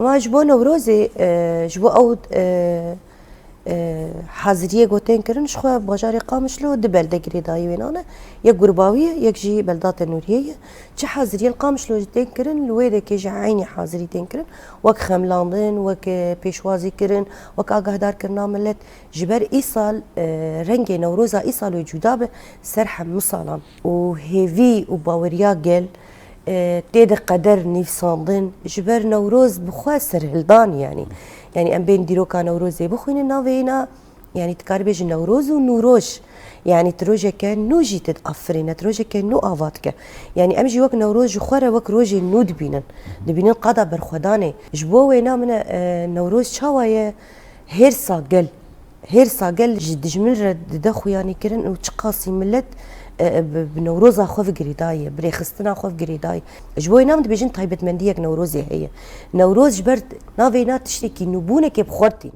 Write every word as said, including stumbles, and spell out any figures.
Ma ji bo Newrozê, e, ji bo ew, e, e, haziriyê ku tên kirin, ji xwe bajarê Qamişlo du belde girêdayî wênan e. Yek Gurbawî ye, yek jî Beldata Nûriyê ye. Çi haziriyên Qamişlo jî tên kirin, li wê dekê jî eynî hazirî tên kirin. Wek xemlandin, wek, e, pêşwazî kirin, wek agahdarkirina milet. Ji ber îsal, e, rengê Newroza îsal wê cuda be ser hemû salan. Û hêvî û baweriya gel, e, tê de qeder nivîsandin. Ji ber Newroz bi xwe serhildan, yanî. Yanî em bên dîroka Newrozê bixwînin navê îna, yanî tu karî bêjî Newroz û Nûroj. Yanî tu rojeke nû jî tu diafirîne, tu rojeke nû ava dike. Yanî em jî wek Newroz ji xwe re wek rojê nû dibînin. Dibînin qada berxwedanê. Ji bo wêna min e, e, Newroz çawa ye? Hêrsa gel. Hêrsa gel ji dijmin re dide xuyanîkirin û çiqasî milet, e, e, bi, bi Newroza xwe ve girêdayî ye, bi rêxistina xwe ve girêdayî. Ji bo wêna em dibêjin taybetmendiyek Newrozê heye. Newroz ji ber navê îna tiştekî nûbûnekê bi xwe re tîne.